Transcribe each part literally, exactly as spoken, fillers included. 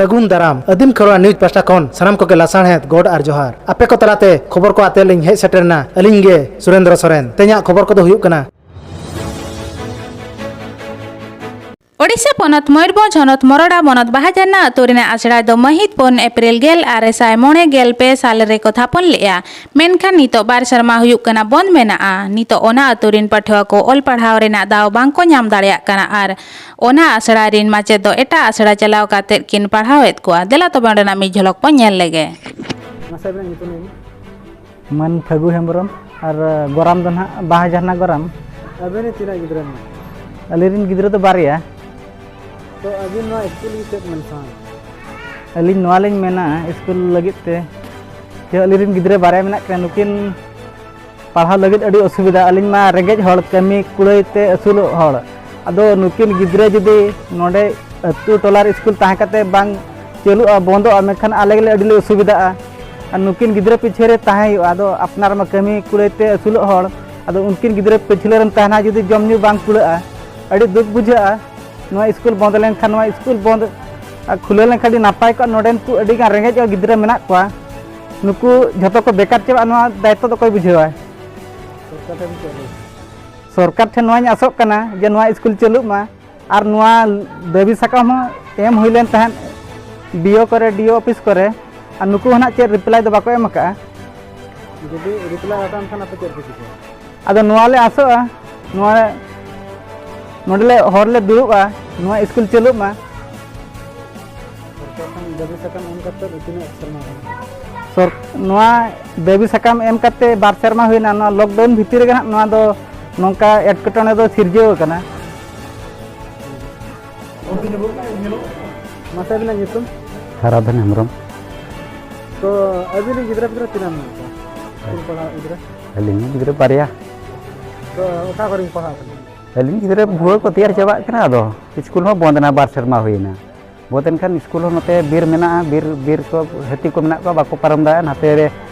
ᱥᱟᱹᱜᱩᱱ ᱫᱟᱨᱟᱢ᱾ ᱟᱹᱫᱤᱢ ᱠᱷᱮᱨᱣᱟᱲ ᱱᱤᱭᱩᱡᱽ ᱯᱟᱦᱴᱟ ᱠᱷᱚᱱ ᱥᱟᱱᱟᱢ ᱠᱚᱜᱮ ᱞᱟᱥᱟᱲᱦᱮᱫ ᱜᱚᱰ ᱟᱨ ᱡᱚᱦᱟᱨ᱾ ᱟᱯᱮ ᱠᱚ ᱛᱟᱞᱟᱛᱮ ᱠᱷᱚᱵᱚᱨ ᱠᱚ ᱟᱛᱮ ᱞᱤᱧ ᱦᱮᱡ ᱥᱮᱴᱮᱨ ᱮᱱᱟ ᱟᱹᱞᱤᱧ ᱜᱮ ᱥᱩᱨᱮᱱᱫᱨᱚ ᱥᱚᱨᱮᱱ᱾ ᱛᱮᱦᱮᱧᱟᱜ ᱠᱷᱚᱵᱚᱨ ᱠᱚᱫᱚ ᱦᱩᱭᱩᱜ ᱠᱟᱱᱟ᱾ ᱳᱰᱤᱥᱟ ᱯᱚᱱᱚᱛ ᱢᱚᱭᱩᱨᱵᱷᱚᱸᱡᱽ ᱦᱚᱱᱚᱛ ᱢᱚᱨᱚᱰᱟ ᱵᱚᱱᱚᱛ ᱵᱟᱦᱟᱡᱟᱱᱟ ᱟᱹᱛᱩ ᱨᱮᱱᱟᱜ ᱟᱥᱲᱟ ᱫᱚ ᱢᱟᱹᱦᱤᱛ ᱯᱩᱱ ᱮᱯᱨᱤᱞ ᱜᱮᱞ ᱟᱨᱮ ᱥᱟᱭ ᱢᱚᱬᱮ ᱜᱮᱞ ᱯᱮ ᱥᱟᱞ ᱨᱮᱠᱚ ᱛᱷᱟᱯᱚᱱ ᱞᱮᱫᱼᱟ᱾ ᱢᱮᱱᱠᱷᱟᱱ ᱱᱤᱛᱚᱜ ᱵᱟᱨ ᱥᱮᱨᱢᱟ ᱦᱩᱭᱩᱜ ᱠᱟᱱᱟ ᱵᱚᱱᱫ ᱢᱮᱱᱟᱜᱼᱟ᱾ ᱱᱤᱛᱚᱜ ᱚᱱᱟ ᱟᱹᱛᱩ ᱨᱮᱱ ᱯᱟᱹᱴᱷᱩᱣᱟᱹ ᱠᱚ ᱚᱞ ᱯᱟᱲᱦᱟᱣ ᱨᱮᱱᱟᱜ ᱫᱟᱣ ᱵᱟᱝ ᱠᱚ ᱧᱟᱢ ᱫᱟᱲᱮᱭᱟᱜ ᱠᱟᱱᱟ ᱟᱨ ᱚᱱᱟ ᱟᱥᱲᱟ ᱨᱮᱱ ᱢᱟᱪᱮᱫ ᱫᱚ ᱮᱴᱟᱜ ᱟᱥᱲᱟ ᱪᱟᱞᱟᱣ ᱠᱟᱛᱮᱫ ᱠᱤᱱ ᱯᱟᱲᱦᱟᱣᱮᱫ ᱠᱚᱣᱟ᱾ ᱫᱮᱞᱟ ᱛᱚᱵᱮ ᱚᱸᱰᱮᱱᱟᱜ ᱢᱤᱫ ᱡᱷᱚᱞᱚᱠ ᱵᱚᱱ ᱧᱮᱞ ᱞᱮᱜᱮ᱾ ᱢᱟᱥᱮ ᱟᱵᱤᱱᱟᱜ ᱧᱩᱛᱩᱢ ᱞᱟᱹᱭ ᱵᱤᱱ᱾ ᱢᱟᱹᱱ ᱯᱷᱟᱹᱜᱩ ᱦᱮᱢᱵᱨᱚᱢ ᱟᱨ ᱜᱚᱨᱟᱢ ᱫᱚ ᱱᱟᱦᱟᱜ ᱵᱟᱦᱟ ᱡᱷᱟᱨᱱᱟ ᱜᱚᱨᱟᱢ᱾ ᱟᱵᱤᱱ ᱨᱮᱱ ᱛᱤᱱᱟᱹᱜ ᱜᱤᱫᱽᱨᱟᱹ ᱢᱮᱱᱟᱜ ᱠᱚᱣᱟ? ᱟᱹᱞᱤᱧ ᱨᱮᱱ ᱜᱤᱫᱽᱨᱟᱹ ᱫᱚ ᱵᱟᱨᱭᱟ᱾ ᱛᱚ ᱟᱹᱵᱤᱱ ᱱᱚᱣᱟ ᱥᱠᱩᱞ ᱞᱟᱹᱜᱤᱫ ᱪᱮᱫ ᱢᱮᱱ ᱥᱟᱱᱟ? ᱟᱹᱞᱤᱧ ᱱᱚᱣᱟ ᱞᱤᱧ ᱢᱮᱱᱟ ᱥᱠᱩᱞ ᱞᱟᱹᱜᱤᱫ ᱛᱮ ᱡᱮ ᱟᱹᱞᱤᱧ ᱨᱮᱱ ᱜᱤᱫᱽᱨᱟᱹ ᱵᱟᱨᱭᱟ ᱢᱮᱱᱟᱜ ᱠᱤᱱᱟ, ᱱᱩᱠᱤᱱ ᱯᱟᱲᱦᱟᱣ ᱞᱟᱹᱜᱤᱫ ᱟᱹᱰᱤ ᱚᱥᱩᱵᱤᱫᱷᱟ᱾ ᱟᱹᱞᱤᱧ ᱢᱟ ᱨᱮᱸᱜᱮᱡ ᱦᱚᱲ, ᱠᱟᱹᱢᱤ ᱠᱩᱲᱟᱹᱭ ᱛᱮ ᱟᱹᱥᱩᱞᱚᱜ ᱦᱚᱲ᱾ ᱟᱫᱚ ᱱᱩᱠᱤᱱ ᱜᱤᱫᱽᱨᱟᱹ ᱡᱩᱫᱤ ᱱᱚᱰᱮ ᱟᱹᱛᱩ ᱴᱚᱞᱟ ᱨᱮ ᱥᱠᱩᱞ ᱛᱟᱦᱮᱸ ᱠᱟᱛᱮ ᱵᱟᱝ ᱪᱟᱹᱞᱩᱜᱼᱟ, ᱵᱚᱱᱫᱚᱜᱼᱟ, ᱢᱮᱱᱠᱷᱟᱱ ᱟᱞᱮ ᱜᱮᱞᱮ ᱟᱹᱰᱤ ᱞᱮ ᱚᱥᱩᱵᱤᱫᱷᱟᱜᱼᱟ᱾ ᱟᱨ ᱱᱩᱠᱤᱱ ᱜᱤᱫᱽᱨᱟᱹ ᱯᱤᱪᱷᱟᱹ ᱨᱮ ᱛᱟᱦᱮᱸ ᱦᱩᱭᱩᱜᱼᱟ᱾ ᱟᱫᱚ ᱟᱯᱱᱟᱨ ᱢᱟ ᱠᱟᱹᱢᱤ ᱠᱩᱲᱟᱹᱭ ᱛᱮ ᱟᱹᱥᱩᱞᱚᱜ ᱦᱚᱲ, ᱟᱫᱚ ᱩᱱᱠᱤᱱ ᱜᱤᱫᱽᱨᱟᱹ ᱯᱤᱪᱷᱞᱟᱹ ᱨᱮᱢ ᱛᱟᱦᱮᱱᱟ, ᱡᱩᱫᱤ ᱡᱚᱢ ᱧᱩ ᱵᱟᱝ ᱠᱩᱲᱟᱹᱜᱼᱟ, ᱟᱹᱰᱤ ᱫᱩᱠ ᱵᱩᱡᱷᱟᱹᱜᱼᱟ᱾ ᱱᱚᱣᱟ ᱥᱠᱩᱞ ᱵᱚᱱᱫ ᱞᱮᱱᱠᱷᱟᱱ, ᱱᱚᱣᱟ ᱥᱠᱩᱞ ᱵᱚᱱᱫ ᱟᱨ ᱠᱷᱩᱞᱟᱹᱣ ᱞᱮᱱᱠᱷᱟᱱ ᱟᱹᱰᱤ ᱱᱟᱯᱟᱭ ᱠᱚᱜᱼᱟ᱾ ᱱᱚᱰᱮᱱ ᱠᱚ ᱟᱹᱰᱤ ᱜᱟᱱ ᱨᱮᱸᱜᱮᱡ ᱜᱤᱫᱽᱨᱟᱹ ᱢᱮᱱᱟᱜ ᱠᱚᱣᱟ, ᱱᱩᱠᱩ ᱡᱷᱚᱛᱚ ᱠᱚ ᱵᱮᱠᱟᱨ ᱪᱟᱵᱟᱜᱼᱟ᱾ ᱱᱚᱣᱟ ᱫᱟᱭᱤᱛᱛᱚ ᱫᱚ ᱚᱠᱚᱭ ᱵᱩᱡᱷᱟᱹᱣᱟᱭ? ᱥᱚᱨᱠᱟᱨ ᱴᱷᱮᱱ ᱪᱮᱫ ᱞᱟᱹᱭ? ᱥᱚᱨᱠᱟᱨ ᱴᱷᱮᱱ ᱱᱚᱣᱟᱧ ᱟᱥᱚᱜ ᱠᱟᱱᱟ ᱡᱮ ᱱᱚᱣᱟ ᱥᱠᱩᱞ ᱪᱟᱹᱞᱩᱜ ᱢᱟ, ᱟᱨ ᱱᱚᱣᱟ ᱫᱟᱹᱵᱤ ᱥᱟᱠᱟᱢ ᱦᱚᱸ ᱮᱢ ᱦᱩᱭ ᱞᱮᱱ ᱛᱟᱦᱮᱸᱫ ᱰᱤ ᱳ ᱠᱚᱨᱮ, ᱰᱤ ᱳ ᱚᱯᱷᱤᱥ ᱠᱚᱨᱮ, ᱟᱨ ᱱᱩᱠᱩ ᱦᱚᱸ ᱱᱟᱜ ᱪᱮᱫ ᱨᱤᱯᱞᱟᱭ ᱫᱚ ᱵᱟᱠᱚ ᱮᱢ ᱟᱠᱟᱫᱼᱟ᱾ ᱡᱩᱫᱤ ᱨᱤᱯᱞᱟᱭ ᱵᱟᱠᱚ ᱮᱢ ᱠᱷᱟᱱ ᱟᱯᱮ ᱪᱮᱫ ᱯᱮ ᱪᱤᱠᱟᱹᱭᱟ? ᱟᱫᱚ ᱱᱚᱣᱟ ᱞᱮ ᱟᱥᱚᱜᱼᱟ, ᱱᱚᱣᱟ ᱱᱚᱰᱮ ᱞᱮ ᱦᱚᱨ ᱞᱮ ᱫᱩᱲᱩᱵᱼᱟ, ᱱᱚᱣᱟ ᱥᱠᱩᱞ ᱪᱟᱹᱞᱩᱜ ᱢᱟ᱾ ᱥᱚᱨᱠᱟᱨ ᱠᱷᱚᱱ ᱫᱟᱹᱵᱤ ᱥᱟᱠᱟᱢ ᱮᱢ ᱠᱟᱛᱮ ᱛᱤᱱᱟᱹᱜ ᱥᱮᱨᱢᱟ ᱦᱩᱭᱱᱟ? ᱥᱚᱨ-, ᱱᱚᱣᱟ ᱫᱟᱹᱵᱤ ᱥᱟᱠᱟᱢ ᱮᱢ ᱠᱟᱛᱮ ᱵᱟᱨ ᱥᱮᱨᱢᱟ ᱦᱩᱭᱱᱟ᱾ ᱱᱚᱣᱟ ᱞᱚᱠᱰᱟᱣᱩᱱ ᱵᱷᱤᱛᱤᱨ ᱨᱮᱜᱮ ᱦᱟᱸᱜ ᱱᱚᱣᱟ ᱫᱚ ᱱᱚᱝᱠᱟ ᱮᱴᱠᱮᱴᱚᱬᱮ ᱫᱚ ᱥᱤᱨᱡᱟᱹᱣ ᱟᱠᱟᱱᱟ᱾ ᱢᱟᱥᱮ ᱟᱹᱵᱤᱱᱟᱜ ᱧᱩᱛᱩᱢ? ᱦᱟᱨᱟᱫᱷᱚᱱ ᱦᱮᱢᱵᱨᱚᱢ᱾ ᱛᱚ ᱟᱹᱵᱤᱱ ᱨᱮᱱ ᱜᱤᱫᱽᱨᱟᱹ ᱯᱤᱫᱽᱨᱟᱹ ᱛᱤᱱᱟᱹᱜ ᱢᱮᱱᱟᱜ ᱠᱚᱣᱟ? ᱥᱠᱩᱞ ᱯᱟᱲᱦᱟᱣ ᱜᱤᱫᱽᱨᱟᱹ? ᱟᱹᱞᱤᱧ ᱨᱮᱱ ᱜᱤᱫᱽᱨᱟᱹ ᱵᱟᱨᱭᱟ᱾ ᱛᱚ ᱚᱠᱟ ᱠᱚᱨᱮ ᱯᱟᱲᱦᱟᱜ ᱠᱟᱱᱟ? ᱟᱹᱞᱤᱧ ᱜᱤᱫᱽᱨᱟᱹ ᱵᱷᱩᱣᱟᱹ ᱠᱚ ᱛᱮᱭᱟᱨ ᱪᱟᱵᱟᱜ ᱠᱟᱱᱟ, ᱟᱫᱚ ᱥᱠᱩᱞ ᱦᱚᱸ ᱵᱚᱱᱫ ᱮᱱᱟ, ᱵᱟᱨ ᱥᱮᱨᱢᱟ ᱦᱩᱭᱮᱱᱟ᱾ ᱵᱚᱱᱫ ᱮᱱᱠᱷᱟᱱ ᱥᱠᱩᱞ ᱦᱚᱸ ᱱᱚᱛᱮ ᱵᱤᱨ ᱢᱮᱱᱟᱜᱼᱟ, ᱵᱤᱨ, ᱵᱤᱨ ᱠᱚ ᱦᱟᱹᱛᱤ ᱠᱚ ᱢᱮᱱᱟᱜ ᱠᱚᱣᱟ, ᱵᱟᱠᱚ ᱯᱟᱨᱚᱢ ᱫᱟᱲᱮᱭᱟᱜᱼᱟ᱾ ᱱᱚᱛᱮ ᱨᱮ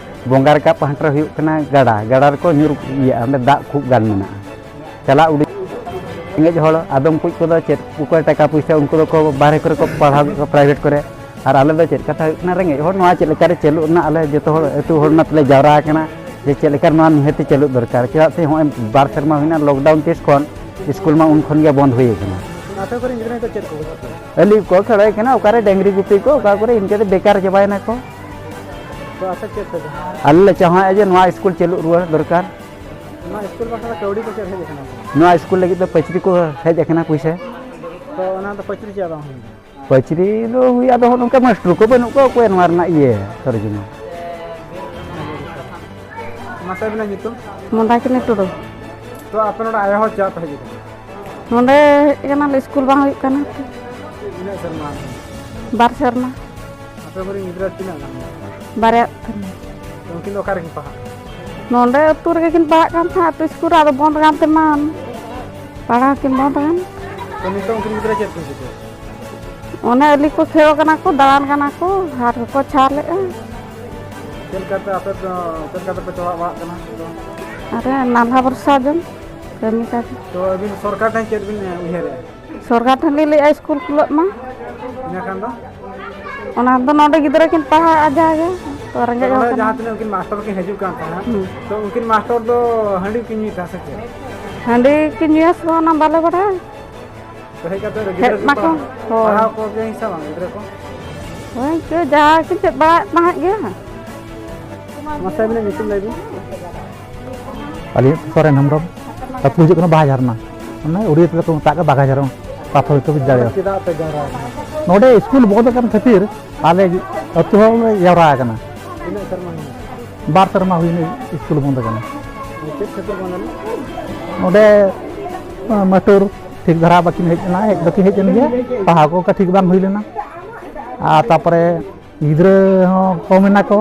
ᱵᱚᱸᱜᱟ ᱨᱟᱠᱟᱵ ᱯᱟᱦᱴᱟ ᱨᱮ ᱦᱩᱭᱩᱜ ᱠᱟᱱᱟ ᱜᱟᱰᱟ, ᱜᱟᱰᱟ ᱨᱮᱠᱚ ᱧᱩᱨ ᱤᱭᱟᱹᱜᱼᱟ, ᱚᱸᱰᱮ ᱫᱟᱜ ᱠᱷᱩᱵ ᱜᱟᱱ ᱢᱮᱱᱟᱜᱼᱟ᱾ ᱪᱟᱞᱟᱜ ᱩᱰᱤᱡ ᱨᱮᱸᱜᱮᱡ ᱦᱚᱲ, ᱟᱫᱚᱢ ᱠᱩᱡ ᱠᱚᱫᱚ ᱪᱮᱫ ᱠᱚ ᱴᱟᱠᱟ ᱯᱚᱭᱥᱟ, ᱩᱱᱠᱩ ᱫᱚᱠᱚ ᱵᱟᱦᱨᱮ ᱠᱚᱨᱮ ᱠᱚ ᱯᱟᱲᱦᱟᱣ ᱠᱮᱫ ᱠᱚᱣᱟ, ᱯᱨᱟᱭᱵᱷᱮᱴ ᱠᱚᱨᱮ᱾ ᱟᱨ ᱟᱞᱮ ᱫᱚ ᱪᱮᱫ ᱠᱟᱛᱷᱟ ᱦᱩᱭᱩᱜ ᱠᱟᱱᱟ, ᱨᱮᱸᱜᱮᱡ ᱦᱚᱲ, ᱱᱚᱣᱟ ᱪᱮᱫ ᱞᱮᱠᱟ ᱨᱮ ᱪᱟᱹᱞᱩᱜ ᱨᱮᱱᱟᱜ ᱟᱞᱮ ᱡᱚᱛᱚ ᱦᱚᱲ, ᱟᱹᱛᱩ ᱦᱚᱲ ᱨᱮᱱᱟᱜ ᱛᱮᱞᱮ ᱡᱟᱣᱨᱟ ᱟᱠᱟᱱᱟ ᱡᱮ ᱪᱮᱫ ᱞᱮᱠᱟ ᱱᱚᱣᱟ ᱱᱤᱦᱟᱹᱛᱤ ᱪᱟᱹᱞᱩᱜ ᱫᱚᱨᱠᱟᱨ᱾ ᱪᱮᱫᱟᱜ ᱥᱮ ᱦᱚᱸᱜᱼᱚᱭ ᱵᱟᱨ ᱥᱮᱨᱢᱟ ᱦᱩᱭᱱᱟ lockdown ᱛᱤᱥ ᱠᱷᱚᱱ ᱥᱠᱩᱞ ᱢᱟ ᱩᱱ ᱠᱷᱚᱱ ᱜᱮ ᱵᱚᱱᱫ ᱦᱩᱭ ᱟᱠᱟᱱᱟ᱾ ᱟᱯᱮ ᱠᱚᱨᱮᱱ ᱜᱤᱫᱽᱨᱟᱹ ᱠᱚ ᱪᱮᱫ ᱠᱚ ᱠᱚ ᱪᱤᱠᱟᱹᱭᱟ? ᱟᱹᱞᱤ ᱠᱚ ᱠᱷᱮᱞ ᱦᱩᱭ ᱠᱟᱱᱟ, ᱚᱠᱟᱨᱮ ᱰᱟᱹᱝᱨᱤ ᱜᱩᱯᱤ ᱠᱚ, ᱚᱠᱟ ᱠᱚᱨᱮ ᱤᱱᱠᱟᱹ ᱛᱮ ᱵᱮᱠᱟᱨ ᱪᱟᱵᱟᱭᱮᱱᱟ ᱠᱚ᱾ ᱛᱚ ᱟᱯᱮ ᱪᱮᱫ ᱯᱮ ᱪᱟᱦᱟᱣᱟ? ᱟᱞᱮ ᱞᱮ ᱪᱟᱦᱟᱣᱮᱫᱼᱟ ᱡᱮ ᱱᱚᱣᱟ ᱥᱠᱩᱞ ᱪᱟᱹᱞᱩᱜ ᱨᱩᱣᱟᱹᱲ ᱫᱚᱨᱠᱟᱨ᱾ ᱱᱚᱣᱟ ᱥᱠᱩᱞ ᱵᱟᱠᱷᱨᱟ ᱠᱟᱹᱣᱰᱤ ᱠᱚ ᱪᱮᱫ ᱦᱮᱡ ᱟᱠᱟᱱᱟ? ᱱᱚᱣᱟ ᱥᱠᱩᱞ ᱞᱟᱹᱜᱤᱫ ᱫᱚ ᱯᱟᱹᱪᱨᱤ ᱠᱚ ᱦᱮᱡ ᱟᱠᱟᱱᱟ ᱯᱩᱭᱥᱟᱹ᱾ ᱛᱚ ᱚᱱᱟ ᱫᱚ ᱯᱟᱹᱪᱨᱤ ᱪᱮᱫ ᱵᱟᱝ ᱦᱩᱭᱩᱜᱼᱟ? ᱯᱟᱹᱪᱨᱤ ᱫᱚ ᱦᱩᱭᱩᱜᱼᱟ, ᱟᱫᱚ ᱦᱚᱸ ᱱᱚᱝᱠᱟ ᱢᱟᱥᱴᱟᱨ ᱠᱚ ᱵᱟᱹᱱᱩᱜ ᱠᱚᱣᱟ ᱚᱠᱚᱭ ᱱᱚᱣᱟ ᱨᱮᱱᱟᱜ ᱤᱭᱟᱹ ᱛᱚᱨᱡᱚᱢᱟ᱾ ᱢᱟᱥᱮ ᱟᱹᱵᱤᱱᱟᱜ ᱧᱩᱛᱩᱢ? ᱢᱚᱫᱟᱠᱤᱱᱤ ᱴᱩᱰᱩ᱾ ᱛᱚ ᱟᱯᱮ ᱱᱚᱰᱮ ᱟᱭᱳ ᱦᱚᱲ ᱪᱮᱫᱟᱜ ᱯᱮ ᱦᱮᱡ ᱟᱠᱟᱱᱟ? ᱱᱚᱰᱮ ᱦᱮᱡ ᱟᱠᱟᱱᱟᱞᱮ, ᱥᱠᱩᱞ ᱵᱟᱝ ᱦᱩᱭᱩᱜ ᱠᱟᱱᱟ᱾ ᱛᱤᱱᱟᱹᱜ ᱥᱮᱨᱢᱟ? ᱵᱟᱨ ᱥᱮᱨᱢᱟ᱾ ᱟᱯᱮ ᱠᱚᱨᱮᱱ ᱜᱤᱫᱽᱨᱟᱹ ᱛᱤᱱᱟᱹᱜ ᱜᱟᱱ? ᱵᱟᱨᱭᱟ ᱠᱟᱱᱟ᱾ ᱛᱚ ᱩᱱᱠᱤᱱ ᱫᱚ ᱚᱠᱟ ᱨᱮᱠᱤᱱ ᱯᱟᱲᱦᱟᱜ ᱠᱟᱱᱟ? ᱱᱚᱰᱮ ᱟᱹᱛᱩ ᱨᱮᱜᱮ ᱠᱤᱱ ᱯᱟᱲᱦᱟᱜ ᱠᱟᱱ ᱛᱟᱦᱮᱸᱫ, ᱟᱹᱛᱩ ᱥᱠᱩᱞ ᱨᱮ, ᱟᱫᱚ ᱵᱚᱱᱫ ᱠᱟᱱ ᱛᱮᱢᱟ ᱯᱟᱲᱦᱟᱣ ᱠᱤᱱ ᱵᱚᱱᱫ ᱠᱟᱱ᱾ ᱛᱚ ᱱᱤᱛᱚᱜ ᱩᱱᱠᱤᱱ ᱜᱤᱫᱽᱨᱟᱹ ᱪᱮᱫ ᱠᱤᱱ ᱪᱤᱠᱟᱹᱭᱟ? ᱚᱱᱮ ᱟᱹᱞᱤ ᱠᱚ ᱠᱷᱮᱞ ᱠᱟᱱᱟ ᱠᱚ, ᱫᱟᱬᱟᱱ ᱠᱟᱱᱟ ᱠᱚ, ᱦᱟᱴ ᱠᱚᱠᱚ ᱪᱷᱟᱞᱮᱜᱼᱟ᱾ ᱪᱮᱫ ᱞᱮᱠᱟᱛᱮ ᱟᱯᱮ ᱫᱚ, ᱪᱮᱫ ᱞᱮᱠᱟᱛᱮ ᱯᱮ ᱪᱟᱞᱟᱜ ᱵᱟᱲᱟᱜ ᱠᱟᱱᱟ ᱱᱤᱛᱚᱜ ᱫᱚ? ᱟᱨᱮ ᱱᱟᱞᱦᱟ ᱵᱷᱚᱨᱥᱟ ᱡᱚᱢ ᱠᱟᱹᱢᱤ ᱠᱟᱡᱽ᱾ ᱛᱚ ᱟᱹᱵᱤᱱ ᱥᱚᱨᱠᱟᱨ ᱴᱷᱮᱱ ᱪᱮᱫ ᱵᱤᱱ ᱩᱭᱦᱟᱹᱨᱮᱜᱼᱟ? ᱥᱚᱨᱠᱟᱨ ᱴᱷᱮᱱ ᱞᱤᱧ ᱞᱟᱹᱭᱮᱜᱼᱟ ᱥᱠᱩᱞ ᱠᱷᱩᱞᱟᱹᱜ ᱢᱟ᱾ ᱤᱱᱟᱹ ᱠᱷᱟᱱ ᱫᱚ? ᱚᱱᱟ ᱫᱚ ᱱᱚᱰᱮ ᱜᱤᱫᱽᱨᱟᱹ ᱠᱤᱱ ᱯᱟᱲᱦᱟᱜᱼᱟ ᱡᱟᱜᱮ᱾ ᱛᱚ ᱨᱮᱸᱜᱮᱡ ᱦᱚᱲ ᱱᱚᱰᱮ ᱠᱟᱱᱟ᱾ ᱡᱟᱦᱟᱸ ᱛᱤᱱᱟᱹᱜ ᱩᱱᱠᱤᱱ ᱢᱟᱥᱴᱟᱨ ᱠᱤᱱ ᱦᱤᱡᱩᱜ ᱠᱟᱱ ᱛᱟᱦᱮᱸᱫ, ᱦᱩᱸ᱾ ᱛᱚ ᱩᱱᱠᱤᱱ ᱢᱟᱥᱴᱟᱨ ᱫᱚ ᱦᱟᱺᱰᱤ ᱠᱤᱱ ᱧᱩᱭ ᱛᱟᱦᱮᱸᱫ ᱥᱮ ᱪᱮᱫ? ᱦᱟᱺᱰᱤ ᱠᱤᱱ ᱧᱩᱭᱟ ᱥᱮ ᱵᱟᱝ ᱚᱱᱟ ᱵᱟᱞᱮ ᱵᱟᱲᱟᱭᱟ᱾ ᱛᱚ ᱦᱮᱡ ᱠᱟᱛᱮ ᱦᱮᱡ ᱜᱤᱫᱽᱨᱟᱹ ᱠᱤᱱ ᱢᱟᱠᱚ, ᱯᱟᱲᱦᱟᱣ, ᱦᱳᱭ᱾ ᱯᱟᱲᱦᱟᱣ ᱠᱚ ᱜᱮᱭᱟ ᱥᱮ ᱵᱟᱝ ᱜᱤᱫᱽᱨᱟᱹ ᱠᱚ? ᱦᱳᱭ, ᱤᱱᱠᱟᱹ ᱡᱟᱦᱟᱸ ᱠᱤᱱ ᱪᱮᱫ ᱵᱟᱲᱟᱭᱮᱫ ᱛᱟᱦᱮᱸᱫ ᱜᱮ᱾ ᱢᱟᱥᱮ ᱟᱹᱵᱤᱱᱟᱜ ᱧᱩᱛᱩᱢ ᱞᱟᱹᱭ ᱵᱤᱱ᱾ ᱟᱹᱞᱤᱧ ᱥᱚᱨᱮᱱ ᱦᱮᱢᱵᱨᱚᱢ, ᱟᱹᱛᱩ ᱦᱤᱡᱩᱜ ᱠᱟᱱᱟ ᱵᱟᱦᱟ ᱡᱷᱟᱨᱱᱟ, ᱢᱟᱱᱮ ᱩᱲᱤᱭᱟ ᱛᱮᱫᱚ ᱠᱚ ᱢᱮᱛᱟᱜ ᱠᱟᱱᱟ ᱵᱟᱜᱟᱡᱷᱟᱨᱚᱢ ᱯᱨᱟᱛᱷᱚᱢᱤᱠ ᱵᱤᱫᱽᱭᱟᱞᱚᱭ᱾ ᱪᱮᱫᱟᱜ ᱯᱮ ᱡᱟᱣᱨᱟ ᱟᱠᱟᱱᱟ? ᱱᱚᱰᱮ ᱥᱠᱩᱞ ᱵᱚᱱᱫ ᱟᱠᱟᱱ ᱠᱷᱟᱹᱛᱤᱨ ᱟᱞᱮ ᱟᱹᱛᱩ ᱦᱚᱲ ᱞᱮ ᱡᱟᱣᱨᱟ ᱟᱠᱟᱱᱟ᱾ ᱛᱤᱱᱟᱹᱜ ᱥᱮᱨᱢᱟ ᱦᱩᱭᱱᱟ? ᱵᱟᱨ ᱥᱮᱨᱢᱟ ᱦᱩᱭᱱᱟ ᱥᱠᱩᱞ ᱵᱚᱱᱫ ᱟᱠᱟᱱᱟ᱾ ᱪᱮᱫ ᱠᱷᱟᱹᱛᱤᱨ ᱵᱚᱱᱫ ᱮᱱᱟ? ᱱᱚᱰᱮ ᱢᱟᱹᱴᱩᱨ ᱴᱷᱤᱠ ᱫᱷᱟᱨᱟ ᱵᱟᱹᱠᱤᱱ ᱦᱮᱡ ᱮᱱᱟ, ᱦᱮᱡ ᱫᱚᱠᱤᱱ ᱦᱮᱡ ᱮᱱ ᱜᱮᱭᱟ, ᱯᱟᱲᱦᱟᱣ ᱠᱚ ᱚᱱᱠᱟ ᱴᱷᱤᱠ ᱵᱟᱝ ᱦᱩᱭ ᱞᱮᱱᱟ᱾ ᱟᱨ ᱛᱟᱨᱯᱚᱨᱮ ᱜᱤᱫᱽᱨᱟᱹ ᱦᱚᱸ ᱠᱚᱢ ᱮᱱᱟ ᱠᱚ,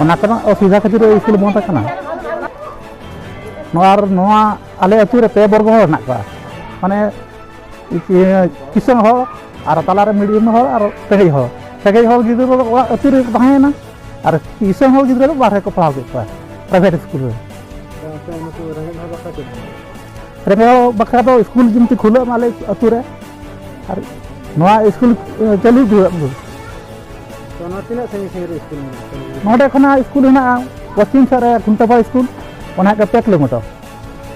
ᱚᱱᱟ ᱠᱚᱨᱮᱱᱟᱜ ᱚᱥᱩᱵᱤᱫᱷᱟ ᱠᱷᱟᱹᱛᱤᱨ ᱥᱠᱩᱞ ᱵᱚᱱᱫ ᱟᱠᱟᱱᱟ᱾ ᱱᱚᱣᱟ ᱟᱨ ᱱᱚᱣᱟ ᱟᱞᱮ ᱟᱹᱛᱩ ᱨᱮ ᱯᱮ ᱵᱚᱨᱜᱚ ᱦᱚᱲ ᱦᱮᱱᱟᱜ ᱠᱚᱣᱟ, ᱢᱟᱱᱮ ᱤᱭᱟᱹ ᱠᱤᱥᱟᱹᱬ ᱦᱚᱲ ᱟᱨ ᱛᱟᱞᱟᱨᱮ ᱢᱤᱰᱤᱭᱟᱢ ᱦᱚᱲ ᱟᱨ ᱨᱮᱸᱜᱮᱡ ᱦᱚᱲ᱾ ᱨᱮᱸᱜᱮᱡ ᱦᱚᱲ ᱜᱤᱫᱽᱨᱟᱹ ᱫᱚ ᱚᱲᱟᱜ ᱟᱹᱛᱩ ᱨᱮᱜᱮ ᱠᱚ ᱛᱟᱦᱮᱸᱭᱮᱱᱟ ᱟᱨ ᱠᱤᱥᱟᱹᱬ ᱦᱚᱲ ᱜᱤᱫᱽᱨᱟᱹ ᱫᱚ ᱵᱟᱦᱨᱮ ᱠᱚ ᱯᱟᱲᱦᱟᱣ ᱠᱮᱫ ᱠᱚᱣᱟ ᱯᱨᱟᱭᱵᱷᱮᱴ ᱥᱠᱩᱞ ᱨᱮ᱾ ᱟᱯᱮ ᱱᱩᱠᱩ ᱨᱮᱸᱜᱮᱡ ᱦᱚᱲ ᱵᱟᱠᱷᱨᱟ ᱪᱮᱫ? ᱨᱮᱸᱜᱮᱡ ᱦᱚᱲ ᱵᱟᱠᱷᱨᱟ ᱫᱚ ᱥᱠᱩᱞ ᱡᱮᱢᱛᱤ ᱠᱷᱩᱞᱟᱹᱜ ᱢᱟ ᱟᱞᱮ ᱟᱹᱛᱩ ᱨᱮ, ᱟᱨ ᱱᱚᱣᱟ ᱥᱠᱩᱞ ᱪᱟᱹᱞᱩ ᱦᱩᱭᱩᱜ ᱛᱟᱵᱚᱱᱟ᱾ ᱛᱚ ᱱᱚᱣᱟ ᱛᱤᱱᱟᱹᱜ ᱥᱟᱺᱜᱤᱧ ᱥᱟᱺᱜᱤᱧ ᱨᱮ ᱥᱠᱩᱞ ᱢᱮᱱᱟᱜᱼᱟ? ᱱᱚᱰᱮ ᱠᱷᱚᱱᱟᱜ ᱥᱠᱩᱞ ᱦᱮᱱᱟᱜᱼᱟ ᱯᱚᱥᱪᱤᱢ ᱥᱮᱫ ᱨᱮ ᱠᱷᱩᱱᱴᱟᱹᱯᱟᱲ ᱥᱠᱩᱞ, ᱚᱱᱟ ᱦᱩᱭᱩᱜ ᱠᱟᱱᱟ ᱯᱮ ᱠᱤᱞᱳᱢᱤᱴᱟᱨ,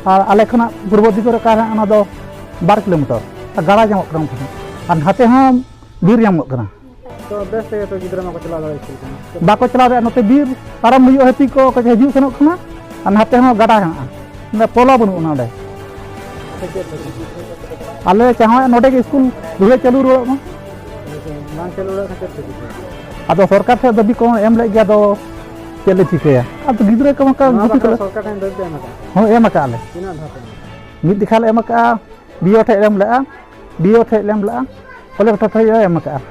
ᱟᱨ ᱟᱞᱮ ᱠᱷᱚᱱᱟᱜ ᱯᱩᱨᱵᱚ ᱫᱤᱠᱮ ᱨᱮ ᱚᱠᱟ ᱦᱮᱱᱟᱜᱼᱟ, ᱚᱱᱟ ᱫᱚ ᱵᱟᱨ ᱠᱤᱞᱳᱢᱤᱴᱟᱨ, ᱟᱨ ᱜᱟᱰᱟ ᱧᱟᱢᱚᱜ ᱠᱟᱱᱟ ᱚᱱᱛᱮ ᱠᱷᱚᱱ, ᱟᱨ ᱱᱟᱛᱮ ᱦᱚᱸ ᱵᱤᱨ ᱧᱟᱢᱚᱜ ᱠᱟᱱᱟ᱾ ᱛᱚ ᱵᱮᱥ ᱛᱮᱜᱮ ᱛᱚ ᱜᱤᱫᱽᱨᱟᱹ ᱢᱟᱠᱚ ᱪᱟᱞᱟᱣ ᱫᱟᱲᱮᱭᱟᱜ ᱥᱠᱩᱞ ᱠᱚ᱾ ᱵᱟᱠᱚ ᱪᱟᱞᱟᱣ ᱫᱟᱲᱮᱭᱟᱜᱼᱟ, ᱱᱚᱛᱮ ᱵᱤᱨ ᱯᱟᱨᱚᱢ ᱦᱩᱭᱩᱜᱼᱟ, ᱦᱟᱹᱛᱤ ᱠᱚ ᱠᱚ ᱦᱤᱡᱩᱜ ᱥᱮᱱᱚᱜ ᱠᱟᱱᱟ, ᱟᱨ ᱱᱟᱛᱮ ᱦᱚᱸ ᱜᱟᱰᱟ ᱦᱮᱱᱟᱜᱼᱟ, ᱚᱸᱰᱮ ᱯᱚᱞᱚ ᱵᱟᱹᱱᱩᱜᱼᱟ ᱱᱚᱰᱮ᱾ ᱟᱞᱮ ᱪᱟᱦᱟᱣᱮᱫ ᱱᱚᱰᱮ ᱜᱮ ᱥᱠᱩᱞ ᱫᱩᱦᱟᱹ ᱪᱟᱹᱞᱩ ᱨᱩᱣᱟᱹᱲᱚᱜ ᱢᱟ᱾ ᱵᱟᱝ ᱪᱟᱹᱞᱩ ᱨᱩᱣᱟᱹᱲᱚᱜ ᱠᱷᱟᱱ ᱪᱮᱫ ᱯᱮ ᱪᱤᱠᱟᱹᱭᱟ? ᱟᱫᱚ ᱥᱚᱨᱠᱟᱨ ᱴᱷᱮᱱ ᱫᱟᱹᱵᱤ ᱠᱚ ᱮᱢ ᱞᱮᱫ ᱜᱮᱭᱟ, ᱟᱫᱚ ᱪᱮᱫ ᱞᱮ ᱪᱤᱠᱟᱹᱭᱟ? ᱟᱫᱚ ᱜᱤᱫᱽᱨᱟᱹ ᱠᱚ ᱚᱱᱠᱟ ᱱᱚᱣᱟ ᱜᱩᱯᱤ ᱵᱟᱠᱷᱨᱟ ᱠᱚᱞᱮ ᱥᱚᱨᱠᱟᱨ ᱴᱷᱮᱱ ᱫᱟᱹᱵᱤ ᱯᱮ ᱮᱢ ᱟᱠᱟᱫᱟ? ᱦᱚᱸ, ᱮᱢ ᱟᱠᱟᱫᱼᱟ ᱞᱮ᱾ ᱛᱤᱱᱟᱹᱜ ᱫᱷᱟᱣ ᱯᱮ ᱮᱢ ᱟᱠᱟᱫᱟ? ᱢᱤᱫ ᱡᱮᱠᱷᱟ ᱞᱮ ᱮᱢ ᱟᱠᱟᱫᱼᱟ, ᱵᱤ ᱳ ᱴᱷᱮᱱ ᱞᱮ ᱮᱢ ᱞᱮᱫᱼᱟ, ᱰᱤ ᱳ ᱴᱷᱮᱱ ᱞᱮ ᱮᱢ ᱞᱮᱫᱼᱟ, ᱠᱚᱞᱮᱠᱴᱚᱨ ᱴᱷᱮᱱ ᱞᱮ ᱮᱢ ᱟᱠᱟᱫᱼᱟ᱾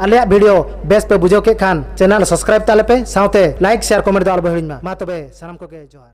ᱟᱞᱮᱭᱟᱜ ᱵᱷᱤᱰᱤᱭᱳ ᱵᱮᱥ ᱯᱮ ᱵᱩᱡᱷᱟᱹᱣ ᱠᱮᱫ ᱠᱷᱟᱱ ᱪᱮᱱᱮᱞ ᱥᱟᱵᱥᱠᱨᱟᱭᱤᱵ ᱛᱟᱞᱮ ᱯᱮ, ᱥᱟᱶᱛᱮ ᱞᱟᱭᱤᱠ, ᱥᱮᱭᱟᱨ, ᱠᱚᱢᱮᱱᱴ ᱫᱚ ᱟᱞᱚ ᱯᱮ ᱦᱤᱲᱤᱧ ᱢᱟ᱾ ᱢᱟ ᱛᱚᱵᱮ ᱥᱟᱱᱟᱢ ᱠᱚᱜᱮ ᱡᱚᱦᱟᱨ᱾